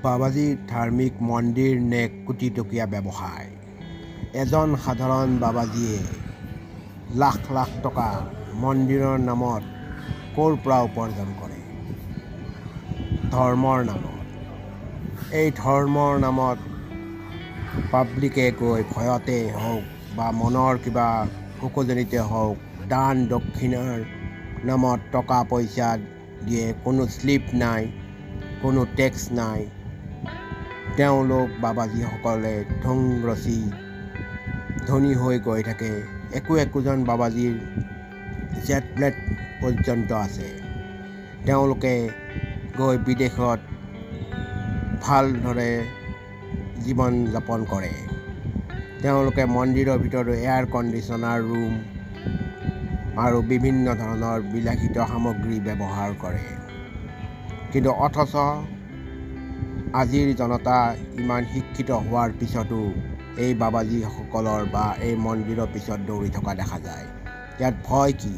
বাবাজী ধাৰ্মিক মন্দিৰ নে কোটিটকীয়া ব্যৱসায়? এজন সাধাৰণ বাবাজীয়ে লাখ লাখ টকা মন্দিৰৰ নামত ক'ৰ পৰা উপাৰ্জন কৰে? ধৰ্মৰ নামত। এই ধৰ্মৰ নামত পাব্লিকে গৈ ভয়তে হওক বা মনৰ কিবা সুখজনিতে হওক দান দক্ষিণাৰ নামত টকা পইচা দিয়ে, কোনো শ্লিপ নাই, কোনো টেক্স নাই। তেওঁলোক বাবাজীসকলে ঢং ৰচি ধনী হৈ গৈ থাকে। একো একোজন বাবাজীৰ জেট প্লেট পৰ্যন্ত আছে। তেওঁলোকে গৈ বিদেশত ভালদৰে জীৱন যাপন কৰে। তেওঁলোকে মন্দিৰৰ ভিতৰত এয়াৰ কণ্ডিশ্যনাৰ ৰুম আৰু বিভিন্ন ধৰণৰ বিলাসিত সামগ্ৰী ব্যৱহাৰ কৰে। কিন্তু অথচ আজিৰ জনতা ইমান শিক্ষিত হোৱাৰ পিছতো এই বাবাজীসকলৰ বা এই মন্দিৰৰ পিছত দৌৰি থকা দেখা যায়। ইয়াত ভয় কি?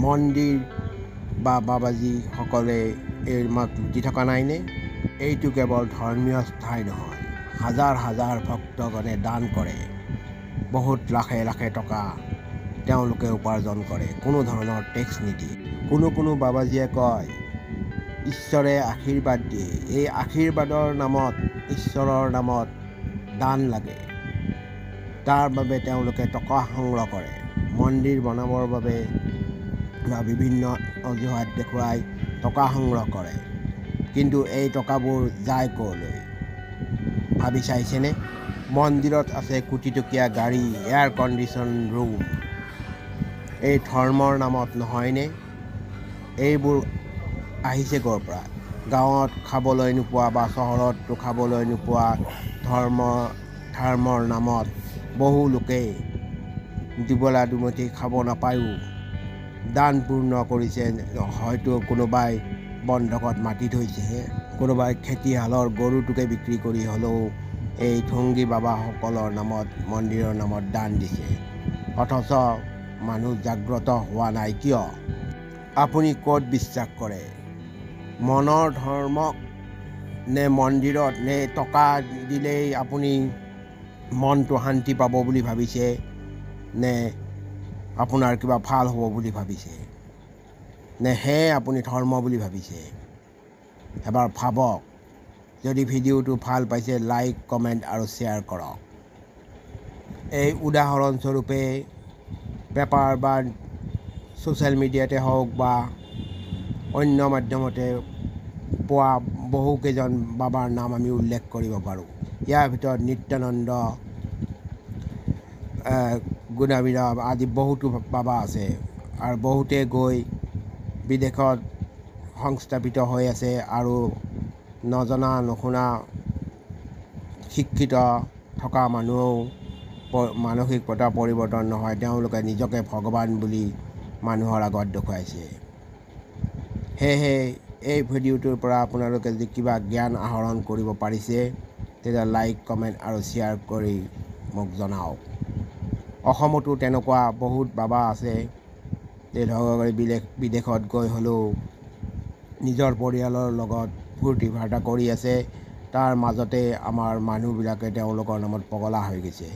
মন্দিৰ বা বাবাজীসকলে এই আমাক লুটি থকা নাইনে? এইটো কেৱল ধৰ্মীয় ঠাই নহয়, হাজাৰ হাজাৰ ভক্তগণে দান কৰে, বহুত লাখে লাখে টকা তেওঁলোকে উপাৰ্জন কৰে, কোনো ধৰণৰ টেক্স নিদিয়ে। কোনো কোনো বাবাজীয়ে কয় ঈশ্বৰে আশীৰ্বাদ দিয়ে। এই আশীৰ্বাদৰ নামত, ঈশ্বৰৰ নামত দান লাগে। তাৰ বাবে তেওঁলোকে টকা সংগ্ৰহ কৰে, মন্দিৰ বনাবৰ বাবে বা বিভিন্ন অজুহাত দেখুৱাই টকা সংগ্ৰহ কৰে। কিন্তু এই টকাবোৰ যায় ক'লৈ ভাবি চাইছেনে? মন্দিৰত আছে কোটিটকীয়া গাড়ী, এয়াৰ কণ্ডিশ্যন ৰুম। এই ধৰ্মৰ নামত নহয়নে? এইবোৰ আহিছে ক'ৰ পৰা? গাঁৱত খাবলৈ নোপোৱা বা চহৰতো খাবলৈ নোপোৱা ধৰ্মৰ নামত বহু লোকে দুবেলা দুমুঠি খাব নাপায়ো দান পূৰ্ণ কৰিছে। হয়তো কোনোবাই বন্ধকত মাটি থৈছে, কোনোবাই খেতিশালৰ গৰুটোকে বিক্ৰী কৰি হ'লেও এই ঠংগী বাবাসকলৰ নামত, মন্দিৰৰ নামত দান দিছে। অথচ মানুহ জাগ্ৰত হোৱা নাই কিয়? আপুনি ক'ত বিশ্বাস কৰে? মনৰ ধৰ্মক নে মন্দিৰত? নে টকা দিলেই আপুনি মনটো শান্তি পাব বুলি ভাবিছে? নে আপোনাৰ কিবা ভাল হ'ব বুলি ভাবিছে? নে সেয়ে আপুনি ধৰ্ম বুলি ভাবিছে? এবাৰ ভাবক। যদি ভিডিঅ'টো ভাল পাইছে লাইক, কমেণ্ট আৰু শ্বেয়াৰ কৰক। এই উদাহৰণস্বৰূপে পেপাৰ বা ছ'চিয়েল মিডিয়াতে হওক বা অন্য মাধ্যমতে পোৱা বহুকেইজন বাবাৰ নাম আমি উল্লেখ কৰিব পাৰোঁ। ইয়াৰ ভিতৰত নিত্যানন্দ, গুণাবীৰা আদি বহুতো বাবা আছে আৰু বহুতে গৈ বিদেশত সংস্থাপিত হৈ আছে আৰু নজনা নুশুনা শিক্ষিত থকা মানুহো মানসিকতা পৰিৱৰ্তন নহয়, তেওঁলোকে নিজকে ভগৱান বুলি মানুহৰ আগত দেখুৱাইছে। সেয়েহে এই ভিডিঅ'টোৰ পৰা আপোনালোকে যদি কিবা জ্ঞান আহৰণ কৰিব পাৰিছে তেতিয়া লাইক, কমেণ্ট আৰু শ্বেয়াৰ কৰি মোক জনাওক। অসমতো তেনেকুৱা বহুত বাবা আছে, তেওঁলোকে বিদেশত গৈ হ'লেও নিজৰ পৰিয়ালৰ লগত ফূৰ্তি ফাৰ্তা কৰি আছে। তাৰ মাজতে আমাৰ মানুহবিলাকে তেওঁলোকৰ নামত পগলা হৈ গৈছে।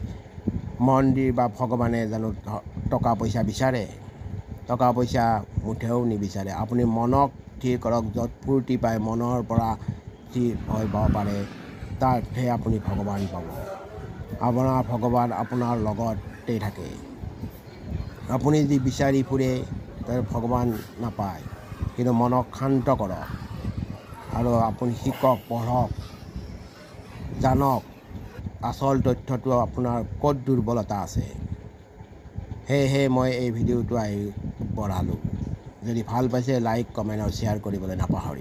মন্দিৰ বা ভগৱানে জানো টকা পইচা বিচাৰে? টকা পইচা মুঠেও নিবিচাৰে। আপুনি মনক থিৰ কৰক, য'ত ফূৰ্তি পায়, মনৰ পৰা থিৰ হৈ পাব পাৰে, তাতহে আপুনি ভগৱান পাব। আপোনাৰ ভগৱান আপোনাৰ লগতেই থাকে। আপুনি যদি বিচাৰি ফুৰে ভগৱান নাপায়। কিন্তু মনক শান্ত কৰক আৰু আপুনি শিকক, পঢ়ক, জানক আচল তথ্যটো আপোনাৰ ক'ত দুৰ্বলতা আছে। সেয়েহে মই এই ভিডিঅ'টো আহি বঢ়ালোঁ। যদি ভাল পাইছে লাইক, কমেণ্ট আৰু শ্বেয়াৰ কৰিবলৈ নাপাহৰিব।